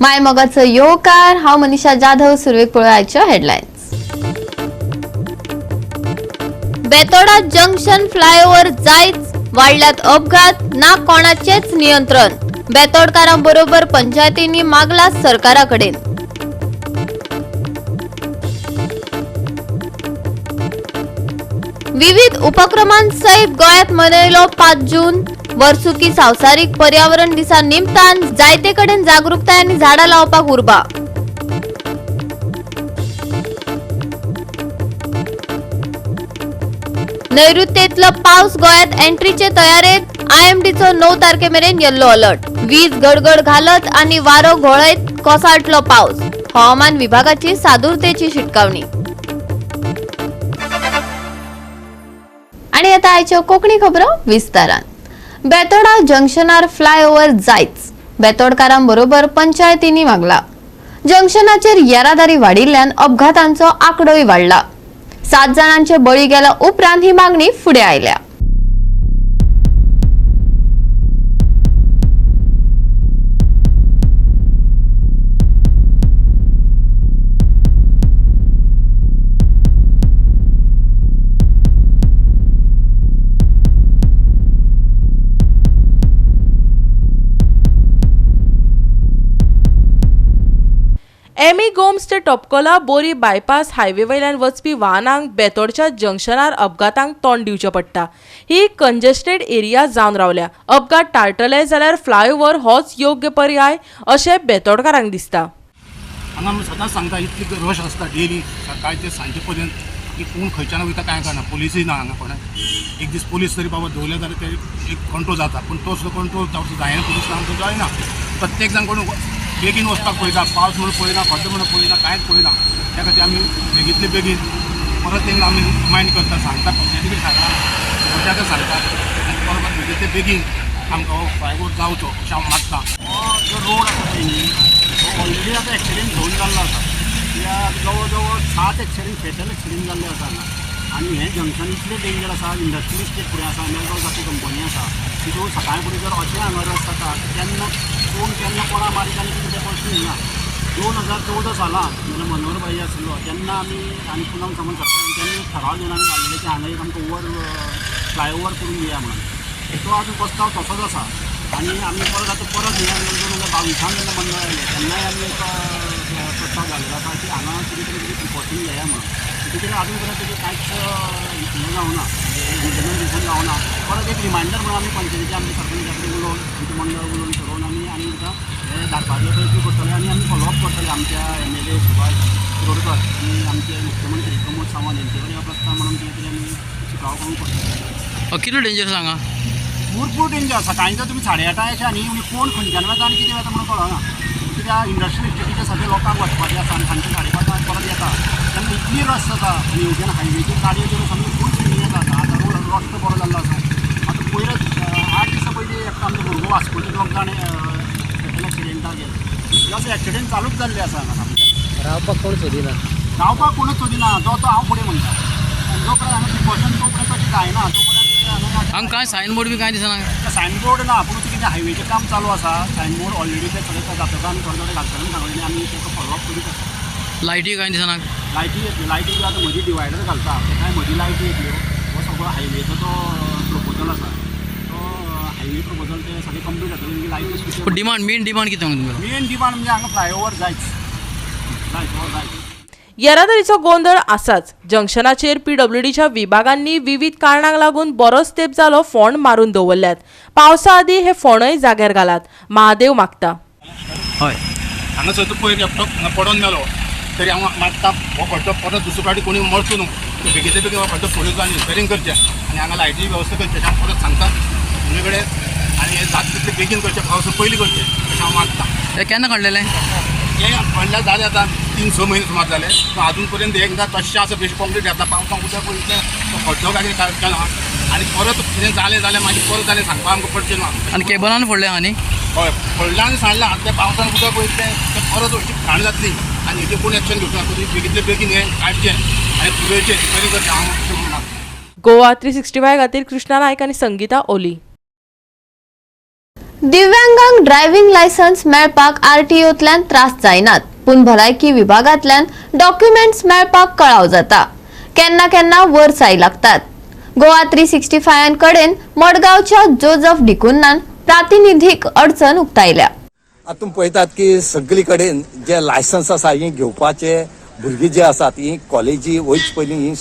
माय मोगाचो येवकार. हांव मनीषा जाधव. सुरवेक पळोवया आयच्यो हेडलायन्स. बेतोडा जंक्शन फ्लायओव्हर जायच, वाडल्यात अपघात, ना कोणाचेच नियंत्रण. बेतोडकारां बरोबर पंचायतींनी मागला सरकारा कडेन. विविध उपक्रमांसहित गोंयांत मनयलो 5 जून. वर्सुकी संवसारीक पर्यावरण दिसा निमतान जायते कडेन जागृताय आनी झाडां लावपाक उर्बा. नैऋत्येतलो पावस गोंयांत एंट्रीचे तयारेत. आयएमडीचो 9 तारखे मेरेन येल्लो अलर्ट. वीज गडगड घालत आनी वारो घोळयत कोसळटलो पावस. हवामान विभागाची सादूरतेची शिटकावणी. आणि आता आयच्यो कोकणी खबरो विस्तारान. बेतोडा जंक्शनार फ्लायओव्हर जायच, बेतोडकारांबरोबर पंचायतींनी मागला. जंक्शनाचेर येरादारी वाडिल्ल्यान अपघातांचो आंकडोय वाडला. 7 जाणांचे बळी गेल्या उपरांत ही मागणी फुडें आयल्या. एमी गोम्स ते टोपकोला बोरी बायपास हायवे वयल्यान वचपी वाहनांक बेतोडच्या जंक्शनार अपघातांक तोंड दिवचें पडटा. ही कंजेस्टेड एरिया जावन रावल्या. अपघात टाळटले जाल्यार फ्लायओव्हर होच योग्य पर्याय अशें बेतोडकारांक दिसता. हांगा आमी सदांच सांगता, इतली रश आसता डेली सकाळचे ते सांजे पर्यंत की कोण खंयच्यान वयता कांय कळना. पोलिसूय ना हांगा कोणाक. एक दीस पोलीस तरी बाबा दवरले जाल्यार ते एक कंट्रोल जाता, पूण तो सुद्दां कंट्रोल जावचो जायना. पोलीस ना आमचो जायना. प्रत्येक जाण कोण बेगीन वचपाक पळयता, पावस म्हणून पळयना, खड्डो म्हणून पळयना, कांयच पळयना. त्या खातीर आमी बेगींतले बेगीन परत तांकां आमी रिमायंड करता, सांगता, पंचायती कडेन सांगता, सरपंचाक सांगता आनी परत बेगींतले बेगीन आमकां हो फ्लायओवर जावचो अशें हांव मागता. हो जो रोड आसा पळय न्ही, हो ऑलरेडी आतां एक्सिडेंट घेवन जाल्लो आसा. कित्याक जवळ जवळ 7 एक्सिडेंट, फेटल एक्सिडेंट जाल्ले आसा हांगा. आनी हें जंक्शन इतलें डेंजर आसा. इंडस्ट्रियल इस्टेट फुडें आसा, मेलगांव सारकी कंपनी आसा. तितून सकाळ फुडें जर अशें हांगा रश जाता तेन्ना कोण केन्ना कोणा मारीत आनी कितें तें प्रश्न येना. 2014 सालान जेन्ना मनोहर भाई आसलो तेन्ना आमी आनी पुनम सामंत सरकार तेन्ना एक ठराव घेवन आमी घाल्लेले की हांगा एक आमकां ओवर फ्लायओवर करून दिया म्हणून. तो आजून प्रस्ताव तसोच आसा. आनी आमी परत आतां परत हे आमी 2022 जेन्ना मंडळ आयलें तेन्नाय आमी एक प्रस्ताव घाल्लेलो आसा की हांगा कितें तरी कितें प्रिकॉशन घेया म्हणून. तितून आजून पर्यंत तेजें कांयच हें जावना, इम्प्लिमेंटेशन जावना. परत एक रिमायंडर म्हणून आमी पंचायतीचे आमचे सरपंचा कडेन उलोवन, आमचें मंडळ उलोवन ठरोवन आमी आनी एकदां हें धाडपाचो प्रयत्न करतले आनी आमी फॉलोअप करतले आमच्या MLA Subhash Shirodkar आनी आमचे मुख्यमंत्री प्रमोद सावंत हेंचे कडेन हो प्रस्ताव म्हणून कितें तरी आमी शिकाव करून करतले. कितलो डेंजर सांगा? भरपूर डेंजर. सकाळीं जर तुमी 8:30 अशें आनी म्हणजे कोण खंयच्यान वता आनी कितें वता म्हणून कळना. कित्याक इंडस्ट्रियल इस्टेटीचे सगळे लोकांक वचपाचें आसा आनी सांजचे 5:30 परत येता तेन्ना इतली रश जाता. आनी हेवटेन हायवेचेर गाडयो त्यो सामक्यो फूल स्पिडीन येतात. आतां रोड रस्तो बरो जाल्लो आसा. आतां पयरच 8 दिसां पयलीं एकटो आमचो भुरगो वास्कोचे 2 जाण फेटल एक्सिडेंटाक गेले. अशे एक्सिडेंट चालूच जाल्ले आसा हांगा सामके. रावपाक कोण सोदिना, रावपाक कोणूच सोदिना. जो तो हांव फुडें म्हणटा आनी जो पर्यंत हांगा प्रिकॉशन तो पर्यंत तशें जायना तो पर्यंत हांगा कांय सायन बोर्ड बी कांय दिसना. सायन बोर्ड ना, पूण कितें हायवेचें काम चालू आसा. सायन बोर्ड ऑलरेडी ते सगळे जातका आमी थोडे थोडे घालतले सांगलें आमी ताका फॉलोअप करीत आसा. लायटी कांय दिसना. लायटी येतल्यो, लायटी आतां मदीं डिवायडर घालता ते काय मदीं लायटी येतल्यो. हो सगळो हायवेचो तो प्रपोजल आसा, तो हायवे प्रपोजल ते सगळे कंप्लीट जातले म्हणजे लायटी. पूण डिमांड, मेन डिमांड कितें तुमकां? मेन डिमांड म्हणजे हांगा फ्लायओवर जायच, फ्लायओवर जायच. येरादारीचो गोंदळ आसाच. जंक्शनाचेर पीडब्ल्यूडीच्या विभागांनी विविध कारणांक लागून बरोच तेंप जालो फोंड मारून दवरल्यात. पावसा आदीं हे फोंडय जाग्यार घालात, महादेव मागता. हय, हांगासर तो पयर एकटो हांगा पडोन मेलो तरी हांव मागता हो खड्डो परत दुसरे फावटी कोणी मरचो न्हू, बेगीन बेगीन हो खड्डो फोडून आनी रिपेरींग करचें आनी हांगा लायटीची वेवस्था करची अशें हांव परत सांगता तुमचे कडेन. आनी हें जाता तितलें बेगीन करचें, पावसा पयलीं करचें अशें हांव मागता. हे केन्ना काडलेलें? हें म्हणल्यार जालें आतां 3-6 म्हयने सुमार जाले, पूण आजून पर्यंत एकदां तशें आसा, बेश्टें कॉन्क्रीट घातला. पावसाक उदक पयलीं तो खड्डो काय कितें केला आनी परत कितें जालें जाल्यार मागीर परत जालें सांगपाक आमकां पडचें ना. आनी केबलान फोडलें आनी? हय, फोडलां आनी सांडलां. आतां तें पावसान उदक वयतलें तें परत अशी घाण जातली आनी हेजेर कोण एक्शन घेवचो ना. तरी बेगींतले बेगीन हें काडचें आनी पुरोवचें, रिपेरींग करचें हांव अशें म्हणून मागता. गोवा 365 खातीर कृष्णा नायक आनी संगीता ओली. दिव्यांगांक ड्रायव्हिंग लायसन्स मेळपाक आरटीओतल्यान त्रास जायनात, पूण भलायकी विभागांतल्यान डॉक्युमेंट्स मेळपाक कळाव जाता. केन्ना केन्ना वर्साय लागतात. गोवा 365 कडेन मडगांवच्या जोजफ डिकुन्नान प्रातिनिधीक अडचण उक्तायल्या. आतां तुमी पळयतात की सगळी कडेन जे लायसन्स आसा ही घेवपाचे भुरगीं जे आसात ही कॉलेजी वयचे पयलीं ही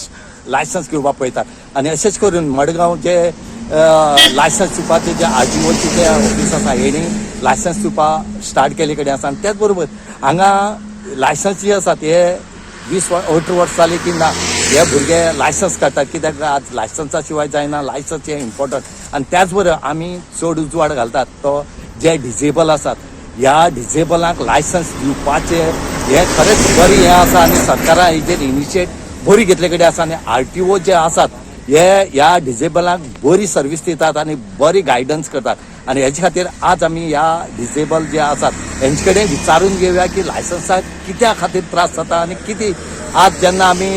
लायसन्स घेवपाक पळयतात. आनी अशेंच करून मडगांव जे लायसन्स दिवपाचे जे आरटीओचे जे ऑफीस आसा हेणी लायसन्स दिवपाक स्टार्ट केल्ले कडेन आसा. आनी त्याच बरोबर हांगा लायसन्स जे आसात हे 20 18 वर्सां जाली की ना हे भुरगे लायसन्स काडटात, कित्याक आज लायसन्सा शिवाय जायना. लायसन्स हें इम्पॉर्टंट. आनी त्याच बरोबर आमी चड उजवाड घालतात तो जे डिजेबल आसात, ह्या डिजेबलांक लायसन्स दिवपाचें हें खरेंच बरें हें आसा. आनी सरकारान हेजेर इनिशिएट बरी घेतले कडेन आसा. आनी आरटीओ जे आसात हे ह्या डिजेबलांक बरी सर्वीस दितात आनी बरी गायडन्स करतात. आनी हेजे खातीर आज आमी ह्या डिजेबल जे आसात हेंचे कडेन विचारून घेवया की लायसन्साक कित्या खातीर त्रास जाता. आनी कितें आज जेन्ना आमी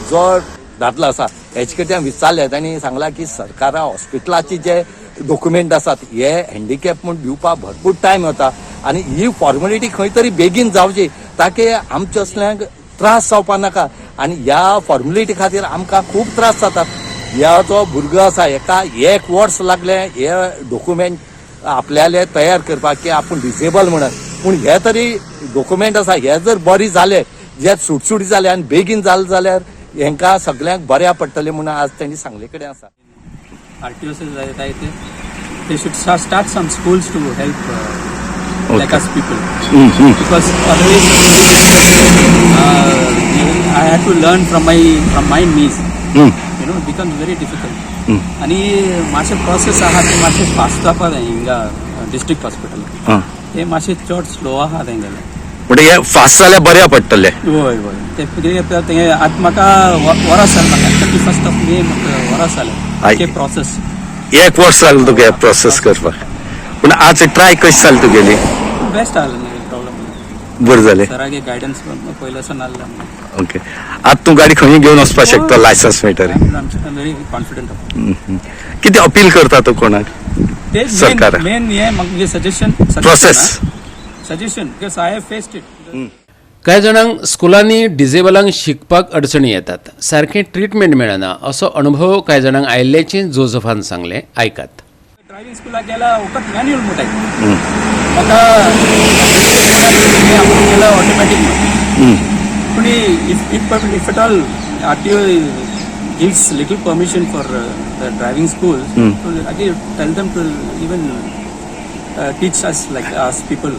जो दादलो आसा हेचे कडेन विचारलें, तांणी सांगलां की सरकारा हॉस्पिटलाचे जे डॉक्युमेंट आसात हे हँडिकॅप म्हूण दिवपाक भरपूर टायम वता आनी ही फॉर्मेलिटी खंय तरी बेगीन जावची ताकी आमच्या असल्यांक त्रास जावपा नाका. आनी ह्या फॉर्मेलिटी खातीर आमकां खूब त्रास जातात. ह्या जो भुरगो आसा हेका एक वर्स लागलें हे डॉक्युमेंट आपल्याले तयार करपाक की आपूण डिसेबल म्हणून. पूण हे तरी डॉक्युमेंट आसा हे जर बरी जाले, जे सुटसुटीत जाले आनी बेगीन जाले जाल्यार हेंकां सगल्यांक बऱ्या पडटलें म्हणून आज तेणी सांगले कडेन आसा. RTOs जायते, they should start some schools to help like us people, because otherwise I had to learn from my knees. It becomes very difficult. आणि मातशें प्रोसेस आहा ते मातशें फास्ट जावपा जाय. हिंगा डिस्ट्रिक्ट हॉस्पिटल ते मातशें चड स्लो आहा तेंगेलें. म्हणजे हे फास्ट जाल्यार बऱ्या पडटलें. हय, ते कितें तें आतां म्हाका वरस जालें, म्हाका 31 ऑफ मे म्हाका वरस जालें ते प्रोसेस. एक वर्स लागलें तुका हे प्रोसेस करपाक, पूण आज ट्राय कशी जाली तुगेली? बेस्ट आसलें, प्रॉब्लम. बरें जालें. सरागे गायडन्स पयल्यासून आसलें. ओके, आतां तूं गाडी खंय घेवन वचपाक शकता, लायसन्स मेळटलें. I am very confident. कितें अपील करता तूं कोणाक? ते सरकाराक. मेन हे म्हाका suggestion. Process. Suggestion, because I have faced it. कांय जाणांक स्कुलांनी डिजेबलांक शिकपाक अडचणी येतात, सारकें ट्रिटमेंट मेळना असो अणभव कांय जाणांक आयिल्ल्याचें जोजफान सांगलें, आयकात. ड्रायव्हिंग स्कुलाक गेला, फकत मॅन्युअल म्हणटाय म्हाका, आपूण गेला ऑटोमॅटीक. पूण if at all RTO gives little permission for the driving schools to again tell them to even teach us, like us people,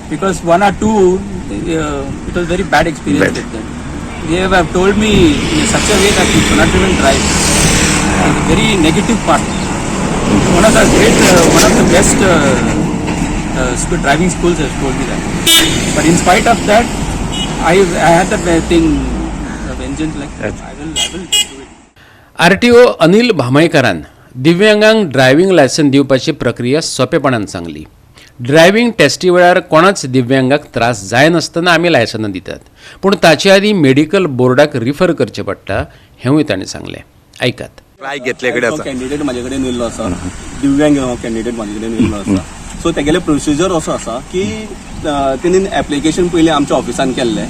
because one or two, it was very bad experience Bad. with them. They have told me in such a way that you cannot even drive. It's a very negative part. One of the great, one of the best school, driving schools has told me that. But in spite of that, I had that thing, vengeance, like I will do it. RTO Anil भामयकारान दिव्यांगांक driving licence दिवपाची प्रक्रिया सोंपेपणान सांगली. Driving tasty वेळार कोणाच दिव्यांगाक त्रास जायनासतना आमी लायसनां दितात, पूण ताचे आदीं मेडिकल बोर्डाक रिफर करचें पडटा हेंवूय ताणें सांगलें, आयकात. ट्राय घेतले कडेन तो आसा. कॅन्डिडेट म्हाजे कडेन येयल्लो आसा, दिव्यांग हो कॅन्डिडेट म्हाजे कडेन येयल्लो आसा. सो तेगेले प्रोसिजर असो आसा की तेणीन एप्लिकेशन पयलीं आमच्या ऑफिसान केल्लें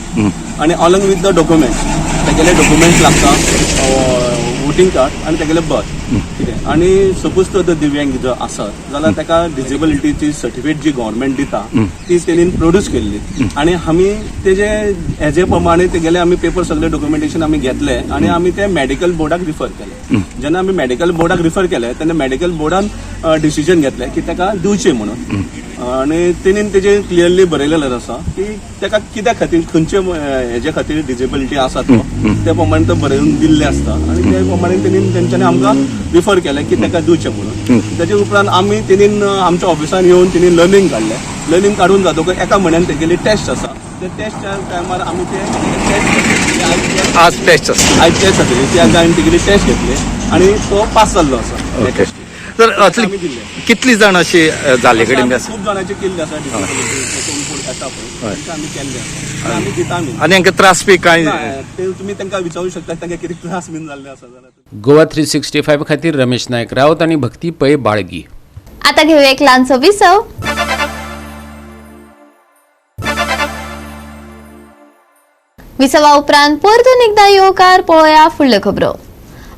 आनी अलॉंग विथ the documents, तेगेले डॉक्युमेंट्स लागता, वोटींग कार्ड आनी तेगेले बर्थ कितें. आनी सपोज तो जर दिव्यांग जर आसत जाल्यार ताका डिजेबिलिटीची सर्टिफिकेट जी गव्हर्मेंट दिता ती तेणीन प्रोड्यूस केल्ली आनी आमी तेजे हेजे प्रमाणे तेगेले आमी पेपर सगळे डॉक्युमेंटेशन आमी घेतले आनी आमी ते मेडिकल बोर्डाक रिफर केले. जेन्ना आमी मेडिकल बोर्डाक रिफर केले तेन्ना मेडिकल बोर्डान डिसिजन घेतलें की ताका दिवचें म्हणून. आनी तेणीन तेजेर क्लियरली बरयलेलें आसा की ताका कित्या खातीर, खंयचे हेजे खातीर डिजेबिलिटी आसा तो, त्या प्रमाणे तो बरोवन दिल्लें आसता. आनी त्या प्रमाणे तेणीन तेंच्यांनी आमकां रिफर केलें की ताका दिवचें म्हणून. तेजे उपरांत आमी तेणीन आमच्या ऑफिसान येवन तेणी लर्नींग काडलें. लर्नींग काडून जातकच एका म्हयन्यान तेगेली टेस्ट आसा. ते टेस्टच्या टायमार आमी ते टेस्ट आज टेस्ट आसा. आयज टेस्ट जातली, त्या जावन तेगेली टेस्ट घेतली आनी तो पास जाल्लो आसा. ओके, तर असली आमी दिल्ले. कितली जाण अशी जाले कडेन बी आसा? खूब जाणांचे केल्ले आसा, डिसेबिलिटी येता पळय तांकां आमी केल्ले आसा आनी आमी दिता आमी. आनी हांकां त्रास बी कांय ना, ते तुमी तांकां विचारूं शकता तांकां कितें त्रास बीन जाल्ले आसा जाल्यार. गोवा 365 खातीर रमेश नायक रावत आनी भक्ती पै, बाळगी. आता घेऊया एक ल्हानसो विसव. विसवा उपरांत परतून एकदा येवकार पळोवया फुडल्यो खबरो.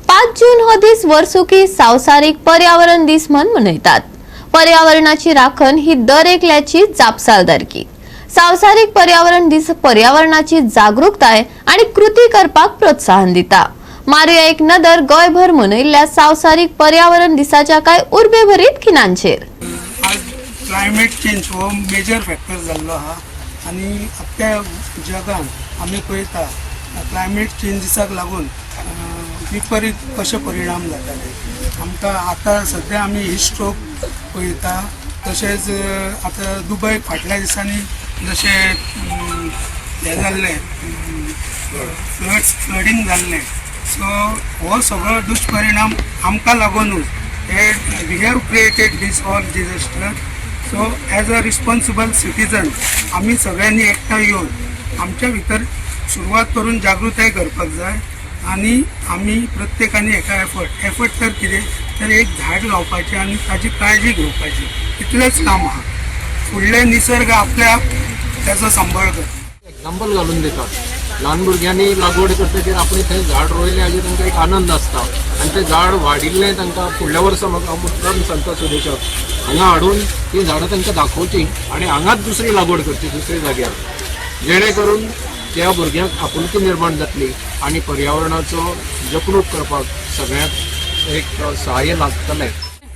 5 जून हो दीस वर्सुकी संवसारीक पर्यावरण दीस म्हूण मनयतात. पर्यावरणाची राखण ही दर एकल्याची जापसालदारकी. संवसारीक पर्यावरण दीस पर्यावरणाची जागृताय आनी कृती करपाक प्रोत्साहन दिता. मारुया एक नदर गोंयभर मनयिल्ल्या संवसारीक पर्यावरण दिसाच्या कांय उर्बेभरीत खिणांचेर. आज क्लायमेट चेंज हो मेजर फॅक्टर जाल्लो आहा आनी आख्ख्या जगान आमी पळयता क्लायमेट चेंजीसाक लागून विपरीत कशे परिणाम जाताले. आमकां आतां सद्या आमी हिट स्ट्रोक पळयता, तशेंच आतां दुबय फाटल्या दिसांनी जशें हें जाल्लें, फ्लडींग जाल्लें, सो हो सगळो दुश्परिणाम आमकां लागुनूच हे we have created this all disaster. So as a responsible citizen आमी सगळ्यांनी एकठांय येवन आमच्या भितर सुरवात करून जागृताय करपाक जाय आनी आमी प्रत्येकान एका एफर्ट तर कितें तर एक झाड लावपाचें आनी ताची काळजी घेवपाची, इतलेंच काम आहा. फुडलें निसर्ग आपल्या ताचो सांबाळ करता. एग्जाम्पल घालून दितात. ल्हान भुरग्यांनी लागवड करतकीर आपणें थंय झाड रोयलें हाजेर तांकां एक आनंद आसता आनी तें झाड वाडिल्लें तांकां फुडल्या वर्सा म्हाका हांव मुद्दाम सांगता सुरेशाक हांगा हाडून तीं झाडां तांकां दाखोवचीं आनी हांगाच दुसरी लागवड करची दुसऱ्या जाग्यार, जेणे करून त्या भुरग्यांक आपुलकी निर्माण जातली आनी पर्यावरणाचो जपणूक करपाक सगळ्यांक एक सहाय्य लागतलें.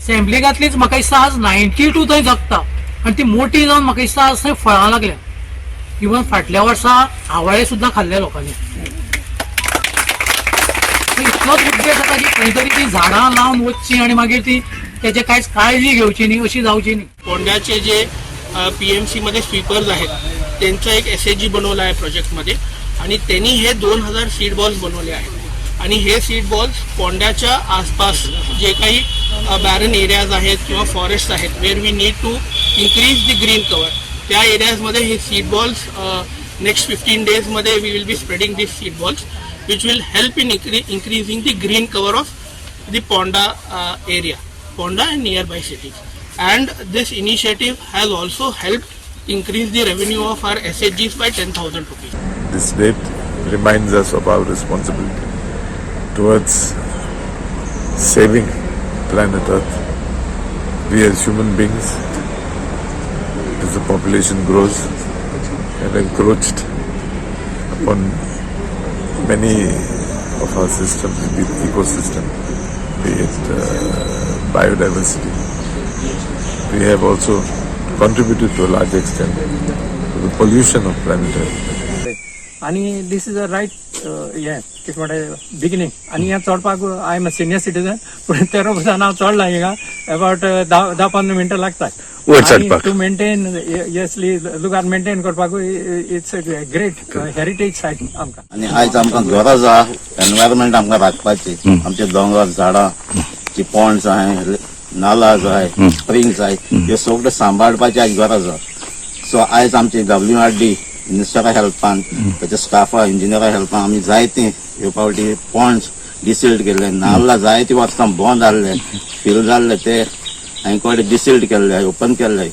सॅम्पली घातलीच म्हाका दिसता आज 92 थंय जगता आनी ती मोठी जावन म्हाका दिसता आज थंय फळां लागल्या. इवन फाटल्या वर्सा आवाळे सुद्दां खाल्ले लोकांनी. इतलोच उद्देश आसा की खंय तरी ती झाडां लावन वचची आनी मागीर ती तेजे कांयच काळजी घेवची न्ही अशी जावची न्ही. पोंड्याचे जे PMC मध्ये स्वीपर्स आहेत त्यांचा एक SHG बनवला आहे प्रोजेक्टमध्ये आणि त्यांनी हे 2000 सीड बॉल्स बनवले आहेत आणि हे सीड बॉल्स पोंड्याच्या आसपास जे काही बॅरन एरियाज आहेत किंवा फॉरेस्ट आहेत where we need to increase the green cover, त्या एरियाजमध्ये हे seed balls next 15 डेजमध्ये we will be spreading this seed balls which will help in increasing the green cover of the Ponda area, Ponda and nearby cities. And this initiative has also helped increase the revenue of our SHGs by 10,000 rupees. This date reminds us of our responsibility towards saving planet Earth. We as human beings, as the population grows, have encroached upon many of our systems, be it ecosystem, be it biodiversity. We have also contributed to a large extent to the pollution of planet Earth. आनी this is a right हें कितें म्हणटा beginning. आनी हें चडपाक I am a senior citizen, पूण तेरा वर्सान हांव चडला हिंगा अबावट 10-15 मिनटां लागता वयर चडपाक. टू मेंटेन येसली लुगार मेंटेन करपाक it's a great heritage site आमकां. आनी आयज आमकां गरज आहा एनवायरमेंट आमकां राखपाची. आमचे दोंगर, झाडां, जी पोंड्स आहाय, नाला आहाय, स्प्रिंग्स आहाय, ह्यो सगळ्यो सांबाळपाची आयज गरज आहा. सो आयज आमची WRD मिनिस्टरा हेल्पान, ताच्या स्टाफा, इंजिनियरा हेल्पान आमी जायते ह्यो फावटी पोंड्स डिसिल्ट केल्ले, नाल्ला जायती वर्सां बंद आहले, फील जाल्ले ते हांवें कडेन डिसिल्ट केल्ले, ओपन केल्ले.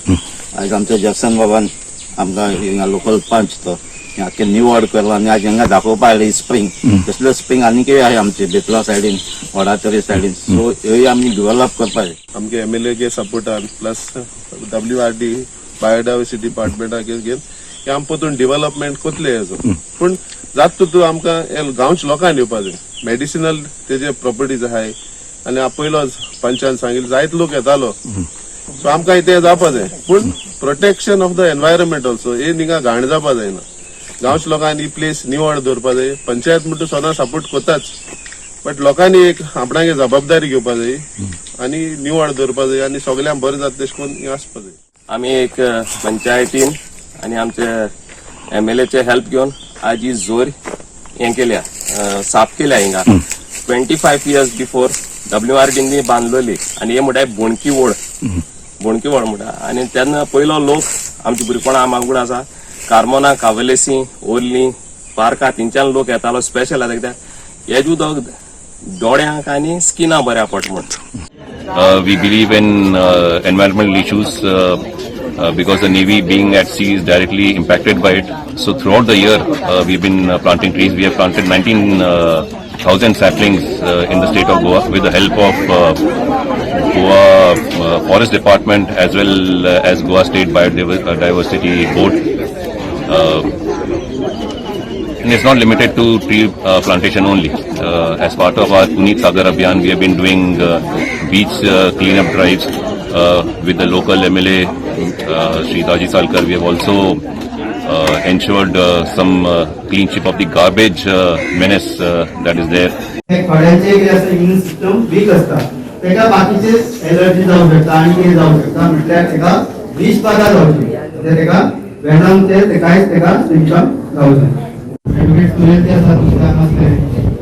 आयज आमच्या जॅक्सन बाबान आमकां हिंगा लोकल पंच तो आख्खें निवड केलो आनी आज हांगा दाखोवपा आयले स्प्रींग. तसले स्प्रींग आनीकय आहाय आमचे बेतला सायडीन, वडातरी सायडीन, सो ह्योय आमी डिवेलप करपाक जाय. आमगे MLA गे सपोर्टान प्लस WRD बायोडायवर्सिटी डिपार्टमेंटाक घेवन हे आम परतून डिव्हलपमेंट कोतले हेजो. पूण जात तूं आमकां हे गांवच्या लोकांक दिवपा जाय. मेडिसिनल तेजे प्रॉपर्टीज आहाय आनी पयलो पंचान सांगिल्लें जायत लोक येतालो, सो आमकां तें जावपा जाय. पूण protection of the environment also, हे हिंगा घाण जावपा जायना. गांवच्या लोकांनी ही प्लेस निवळ दवरपा जाय. पंचायत म्हणटा सदां सपोर्ट कोताच, बट लोकांनी एक आपणागे जबाबदारी घेवपा जाय आनी निवळ दवरपा जाय आनी सगल्यांक बरें जाता तशें करून हें आसपा जाय. आमी एक पंचायतीन आनी आमचे MLAचे हेल्प घेवन आज ही जोर हें केल्या, साफ केल्या. हिंगा 25 इयर्स बिफोर WRDनी बांदलेली आनी हे म्हणटा बोणकी वोड, बोणकी वोड म्हणटा. आनी तेन्ना पयलो लोक आमची भुरगेपणां मागूड आसा, कार्मोना, कावलेसी, ओर्ली, पार्का थिंच्यान लोक येतालो स्पेशल. आतां कित्याक हेज उदक दोळ्यांक आनी स्किना बऱ्या पडटा म्हूण. We believe in environmental issues because the Navy being at sea is directly impacted by it. So throughout the year, we've been planting trees. We have planted 19,000 saplings in the state of Goa with the help of Goa Forest Department as well as Goa State Biodiversity Board. And it's not limited to tree plantation only. As part of our Puneet Sagar Abhiyan, we have been doing beach cleanup drives with the local MLA, Shri Daji Salkar. We have also ensured some clean chip of the garbage menace that is there. थोड्यांचे कितें आसता, immune system weak आसता, तेका बाकीचे allergy जावंक शकता आनी कितें जावंक शकता. म्हटल्यार तेका विष बाधा जावची, म्हणजे तेका वेनम ते कांयच तेका सिमटम जावचे. एडवोकेट सुरेश जे आसा तुमच्या हांगासरले,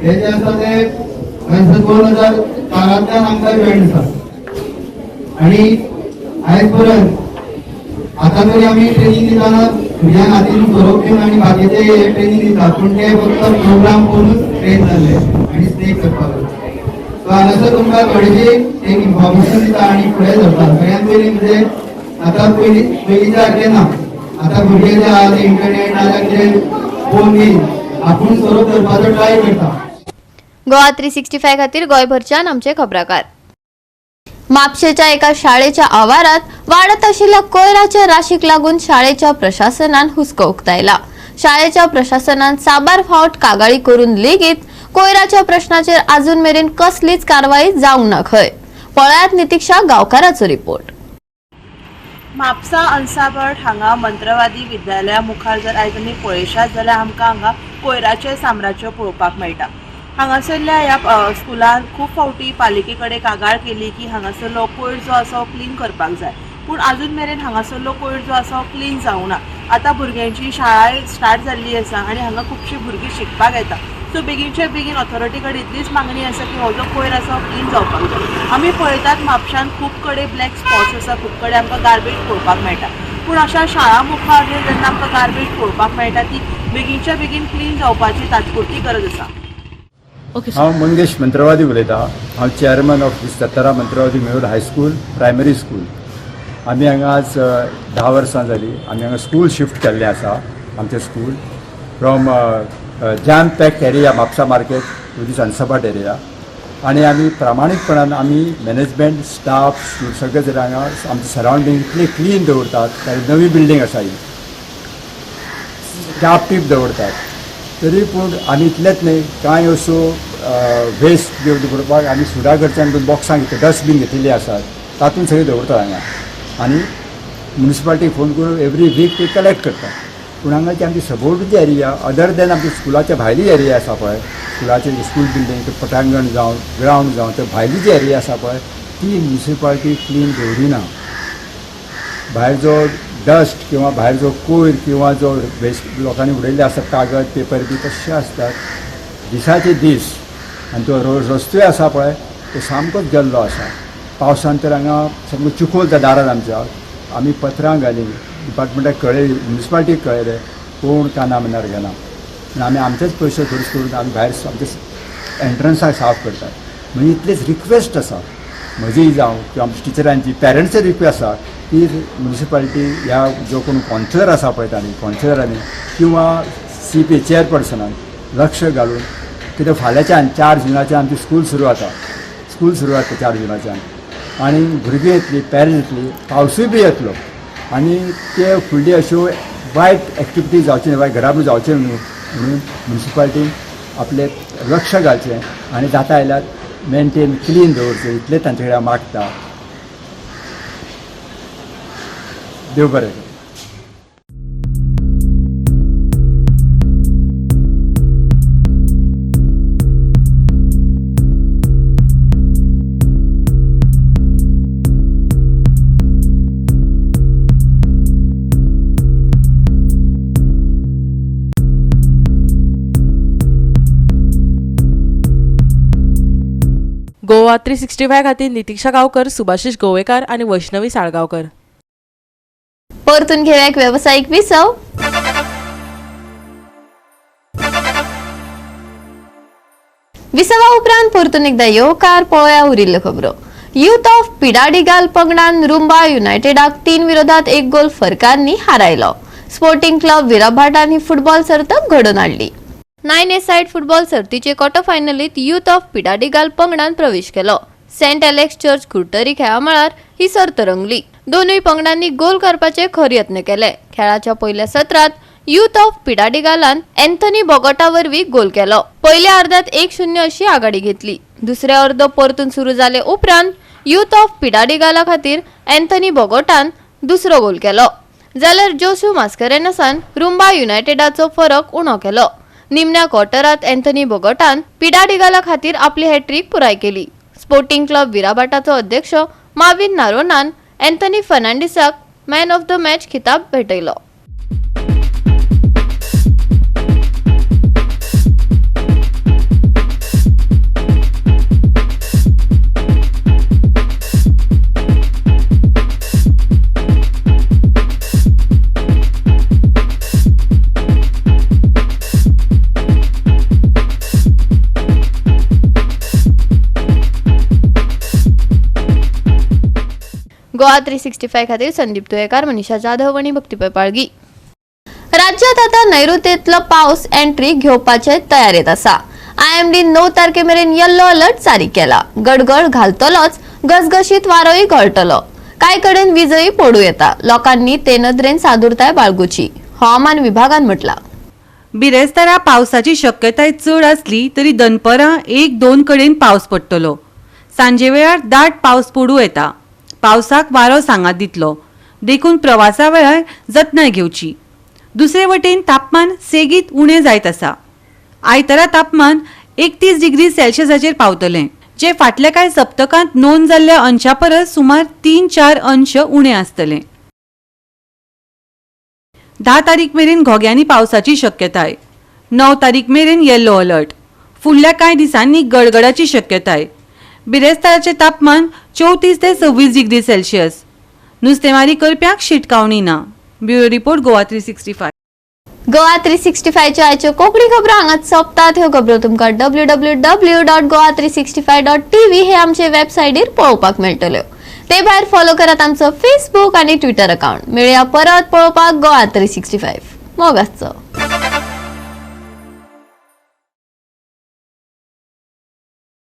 हे जे आसा ते हांगासर 2004तांतल्यान आमकां इव्हेंट आसा आनी आयज पर्यंत आतां तरी आमी ट्रेनींग दितना भुरग्यांक हातीन सोरोप घेवन आनी बाकीचे ट्रेनींग दिता, पूण ते फक्त प्रोग्राम करूनच ट्रेन जाल्ले आनी स्नेक करपाक. सो हांगासर तुमकां थोडीशी एक इन्फॉर्मेशन दिता आनी फुडें सरता. सगळ्यात पयलीं म्हणजे आतां पयलीं पयलींच्या सारकें ना. आतां भुरगे जे आहा ते इंटरनेट नाजाल्यार कितें फोन बी आपूण सोरोप धरपाचो ट्राय करता. गोवा 365 खातीर गोंयभरच्यान आमचे खबराकार. म्हापशेच्या एका शाळेच्या आवारात वाडत आशिल्ल्या कोयराच्या राशीक लागून शाळेच्या प्रशासनान हुस्को उक्तायला. शाळेच्या प्रशासनान साबार फावट कागाळी करून लेगीत कोयराच्या प्रश्नाचेर अजून मेरेन कसलीच कारवाई जावंक ना खंय. पळयात नितिक्षा गांवकाराचो रिपोर्ट. म्हापसा अन्साभट हांगा मंत्रवादी विद्यालया मुखार जर आयज आमी पळयशात जाल्यार आमकां हांगा कोयराचें साम्राज्य पळोवपाक मेळटा. हांगासरल्या ह्या स्कुलान खूब फावटी पालिके कडेन कागाळ केली की हांगासरलो कोयर जो आसा हो क्लीन करपाक जाय, पूण आजून मेरेन हांगासरलो कोयर जो आसा हो क्लीन जावंक ना. आतां भुरग्यांची शाळाय स्टार्ट जाल्ली आसा आनी हांगा खुबशीं भुरगीं शिकपाक येता. सो बेगीनच्या बेगीन ऑथॉरिटी कडेन इतलीच मागणी आसा की हो जो कोयर आसा हो क्लीन जावपाक जाय. आमी पळयतात म्हापशान खूब कडेन ब्लॅक स्पॉट्स आसा, खूब कडेन आमकां गार्बेज पळोवपाक मेळटा, पूण अशा शाळा मुखार जेन्ना आमकां गार्बेज पळोवपाक मेळटा ती बेगीनच्या बेगीन क्लीन जावपाची तात्पुरती गरज आसा. हांव मंगेश मंत्रवादी उलयतां. हांव chairman of this Dattaram Mantravadi Memorial High School, Primary School. आमी हांगा आज 10 वर्सां जालीं आमी हांगा स्कूल शिफ्ट केल्लें आसा. आमचें school from jam packed area Mapusa market to this Ansabhat area. आनी आमी प्रामाणीकपणान आमी मॅनेजमेंट, स्टाफ, सगळे जाण हांगा आमचें सरावंडींग इतलें क्लीन दवरतात, कारण नवी बिल्डींग आसा ही, टाप टीप दवरतात. तरी पूण आमी इतलेंच न्हय, कांय अश्यो वेस्ट दवरपाक आमी सुडा कडच्यान बॉक्सां घेतली, डस्टबीन घेतिल्ली आसात, तातूंत सगळें दवरतात हांगा. आनी मुनिसिपालिटीक फोन करून एवरी वीक ते कलेक्ट करतात. पूण हांगा ती आमची सभोवची एरिया, अदर दॅन आमच्या स्कुलाच्या भायली एरिया आसा पळय, स्कुलाचे स्कूल बिल्डींग, पटांगण जावं, ग्रावंड जावं, ते भायली जी एरिया आसा पळय ती मुनिसिपालिटी क्लीन दवरिना. भायर जो डस्ट किंवा भायर जो कोयर किंवा जो वेस्ट लोकांनी उडयल्ले आसतात, कागद, पेपर बी तशे आसतात दिसाचे दीस. आनी तो रस्तोय आसा पळय तो सामकोच गेल्लो आसा. पावसान तर हांगा सामको चिखोल जाता दारान आमच्या. आमी पत्रां घालीं, डिपार्टमेंटाक कळयली, मुनिसिपालिटीक कळयलें, कोण काना मनार घेना. पूण आमी आमचेच पयशे खर्च करून आमी भायर आमचे एंट्रन्साक साफ करतात. म्हणजे इतलीच रिक्वेस्ट आसा म्हजी जावं किंवा आमच्या टिचरांची, पेरंट्सची रिक्वेस्ट आसा की मुनिसिपालिटी ह्या जो कोण कावन्सिलर आसा पळय तांणी, कावन्सिलरांनी किंवा सीपी चेअरपर्सनान लक्ष घालून, कित्याक फाल्यांच्यान 4 जुनाच्यान आमची स्कूल सुरू जाता. स्कूल सुरू जाता 4 जुनाच्यान आनी भुरगीं येतलीं, पेरंट्स येतलीं, पावसूय बी येतलो आनी ते फुडली अश्यो वायट एक्टिविटी जावच्यो न्हय, वायट घराबी जावचें न्हू म्हणून मुनिसिपालिटीन आपलें लक्ष घालचें आनी जाता जाल्यार मेनटेन क्लीन दवरचें, इतलें तांचे कडेन हांव मागता. देव बरें करूं. गोवा 365 खातीर नितिक्षा गांवकर, सुभाषिश गोवेकार आनी वैष्णवी साळगांवकर. परतून घेऊया एक व्यावसायिक विसव. विसवा उपरांत परतून एकदा येवकार. पळोवया उरिल्ल्यो खबरो. युथ ऑफ पिडाडिगाल पंगडान रुंबा युनायटेडाक 3-1 गोल फरकांनी हारायलो. स्पोर्टिंग क्लब विराभाटान ही फुटबॉल सर्त घडोवन हाडली. 9 सायड फुटबॉल सर्तीचे क्वॉर्टर फायनलीत युथ ऑफ पिडाडिगाल पंगडान प्रवेश केलो. सेंट एलेक्स चर्च कुर्टरी खेळा मळार ही सर्त रंगली. दोनूय पंगडांनी गोल करपाचे खर यत्न केले. खेळाच्या पयल्या सत्रात युथ ऑफ पिडाडिगालान एन्थनी बोगोटा वरवीं गोल केलो. पयल्या अर्दात 1-0 अशी आघाडी घेतली. दुसरे अर्द परतून सुरू जाले उपरांत युथ ऑफ पिडाडिगाला खातीर एन्थनी बोगोटान दुसरो गोल केलो. जाल्यार जोसू मास्करेनसान रुंबा युनायटेडाचो फरक उणो केलो. निमण्या क्वॉर्टरात एन्थनी बोगोटान पिडाडिगाला खातीर आपली हॅट्रीक पुराय केली. स्पोर्टिंग क्लब विराभाटाचो अध्यक्ष माविन नारोनान एन्थनी फर्नांडीसाक मॅन ऑफ the match खिताब भेटयलो. गोवा 365 खातीर संदीप तुयेकार, मनीषा जाधव आनी भक्ती पाळगी. राज्यात आता नैऋत्येतलो पावस एंट्री घेवपाचे तयारेत आसा. IMD 9 तारखे मेरेन येल्लो अलर्ट जारी केला. गडगड घालतलोच, घसघशीत वारोय गळटलो. कांय कडेन वीजय पडूं येता. लोकांनी ते नदरेन सादुरताय बाळगुची, हवामान विभागान म्हटला. बिरेस्तारा पावसाची शक्यताय चड आसली तरी दनपरां 1-2 कडेन पावस पडटलो. सांजे वेळार दाट पावस पडूं येता. पावसाक वारो सांगात दितलो, देखून प्रवासा वेळार जतनाय घेवची. दुसरे वटेन तापमान सेगीत उणें जायत आसा. आयतारा तापमान 31 डिग्री सेल्सियसाचेर पावतलें, जें फाटल्या कांय सप्तकांत नोंद जाल्ल्या अंशा परस सुमार 3-4 अंश उणें आसतलें. 10 तारीख मेरेन घोग्यांनी पावसाची शक्यताय. 9 तारीख मेरेन येल्लो अलर्ट. फुडल्या कांय दिसांनी गडगडाची शक्यताय. बिरेस्ताराचें तापमान 34 ते 26 डिग्री सेल्सियस. नुस्तेमारी करप्यांक शिटकावणी ना. Bureau report, Goa 365. Goa 365च्या आयच्यो कोंकणी खबरो हांगाच सोंपतात. ह्यो खबरो तुमकां www.goa365.tv हे आमचे वेबसायटीर पळोवपाक मेळटल्यो. ते भायर फॉलो करात आमचो फेसबूक आनी ट्विटर अकाउंट. मेळया परत पळोवपाक गोवा 365. मोगाचो.